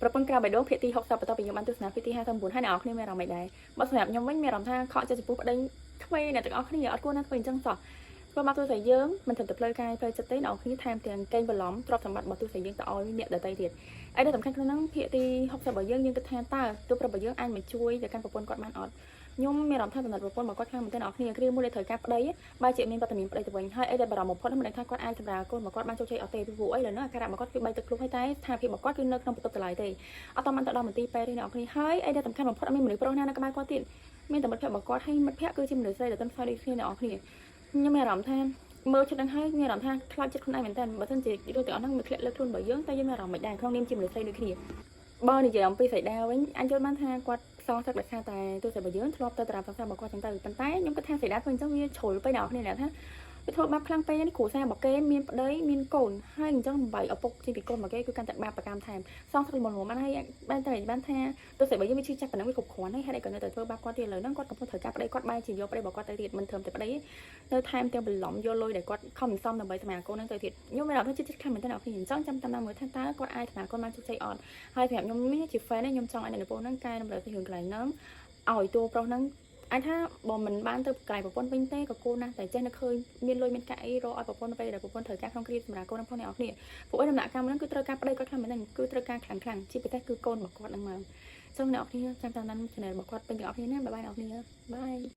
ប្រពន្ធក្រៅបេះដូងភាគទី60បន្ទាប់ពីខ្ញុំបានទស្សនាភាគទី59ហើយអ្នកនរគ្នាមានអារម្មណ៍មិនដែរបើសម្រាប់ខ្ញុំវិញមានអារម្មណ៍ថាខកចិត្តចំពោះប្តីក្មេងអ្នកទាំងអស់គ្នាអត់គួរណាធ្វើអញ្ចឹងសោះធ្វើមកទស្សនាយើងមិនត្រឹមតែផ្លូវកាយផ្លូវចិត្តទេអ្នកនរគ្នាថែមទាំងកេងបន្លំទ្រព្យសម្បត្តិរបស់ទស្សនាយើងទៅឲ្យអ្នកដទៃទៀតអីដែលសំខាន់ក្នុងហ្នឹងភាគទី60របស់យើងយើងគិតថាតើទូប្រុសរបស់យើងអាចមកជួយទៅកាន់ប្រពន្ធគាត់បានអត់ខ្ញុំមានអារម្មណ៍ថាចំណុចប្រពន្ធរបស់គាត់ខ្លាំងមែនទែនអ្នកនរគ្នាគ្រាមួយដែលត្រូវការប្តីបែរជាមានវត្តមានប្តីទៅវិញហើយអីដែលបារម្ភបំផុតនោះមិនដឹងថាគាត់អាចសម្រាលកូនរបស់គាត់បានជោគជ័យអត់ទេពីព្រោះអីឥឡូវហ្នឹងអាការៈរបស់គាត់គឺបែកទឹកខ្លួនហើយតែស្ថានភាពរបស់គាត់គឺនៅក្នុងបន្ទប់តម្លៃទេអត់តបានទៅដល់មន្ទីរពេទ្យទេអ្នកនរគ្នាហើយអីដែលសំខាន់បំផុតអត់មានមនុស្សប្រុសណានៅក្បែរគាត់ទៀតមានតែមិត្តភក្តិរបស់គាត់ហើយមិត្តភក្តិគឺជាមនុស្សស្រីដែលទន់ខ្សោយដូចគ្នាអ្នកនរគ្នាខ្ញុំមានអារម្មណ៍ថាមើលចិត្តនឹងហើយមានអារម្មណ៍ថាខ្លាចចិត្តខ្លួនឯងមែនតើបើមិនជារឿងទាំងអស់ហ្នឹងមិនធ្លាក់លើខ្លួនរបស់យើងតែយើងមានអារម្មណ៍មិនដែរក្នុងនាមជាមនុស្សស្រីដូចគ្នាបើនិយាយអំពីស្រីដាវិញអញយល់បានថាគាត់សងសឹកដោយសារតែទស្សនរបស់យើងធ្លាប់ទៅតារាសង្សាររបស់គាត់ចឹងទៅប៉ុន្តែខ្ញុំគិតថាស្រីដាធ្វើអញ្ចឹងវាជ្រុលពេកអ្នកនរគ្នាអ្នកថាវាធ្វើបាបខ្លាំងពេកនេះគ្រួសាររបស់គេមានប្តីមានកូនហើយអញ្ចឹងបំបីឪពុកជាពីកូនរបស់គេគឺកាន់តែបាបប្រកម្មថែមសងសឹកល្មមៗបានហើយបានតែបានថាទស្សនរបស់យើងវាឈឺចាប់ប៉ុណ្ណឹងវាគ្រប់គ្រាន់ហើយហេតុអីក៏នៅតែធ្វើបាបគាត់ទៀតឥឡូវហ្នឹងគាត់កំពុងត្រូវការប្តីគាត់បែរជាយកប្តីរបស់គាត់ទៅទៀតមិនត្រឹមតែប្តីនៅថែមទាំងបន្លំយកលុយដែលគាត់ខំសំដើម្បីសម្រាប់កូនហ្នឹងទៅទៀតខ្ញុំមានអារម្មណ៍ថាចិត្តចិត្តខ្លាំងមែនទែនអ្នកនរគ្នាអញ្ចឹងចាំតាមដានមើលថាតើគាត់អាចសម្រាប់កូនបានជោគជ័យអត់ហើយសម្រាប់ខ្ញុំនេះជា fan ខ្ញុំចង់ឲ្យអ្នកនិពន្ធហ្នឹងកែតម្រូវទៅរឿងកន្លែងហ្នឹងឲ្យតួប្រុសហ្នឹងអាចថាបើមិនបានទៅកន្លែងប្រពន្ធវិញទេក៏គួរណាស់តែចេះនៅឃើញមានលុយមានកាក់អីរកឲ្យប្រពន្ធពេលដែលប្រពន្ធត្រូវការក្នុងគ្រាសម្រាប់កូនហ្នឹងផងអ្នកនរគ្នាពួកឯដំណាក់កាលហ្នឹងគឺត្រូវការប្តីគាត់ខ្លាំងមែនទែនគឺត្រូវការខ្លាំងខ្លាំងជាពិសេសគឺកូនរបស់គាត់ហ្នឹងមកចឹងអ្នកនរគ្នាចាំតាមដាន channel របស់គាត់ពេញទាំងអស់គ្នាណាbye bye អ្នកនរគ្នា bye.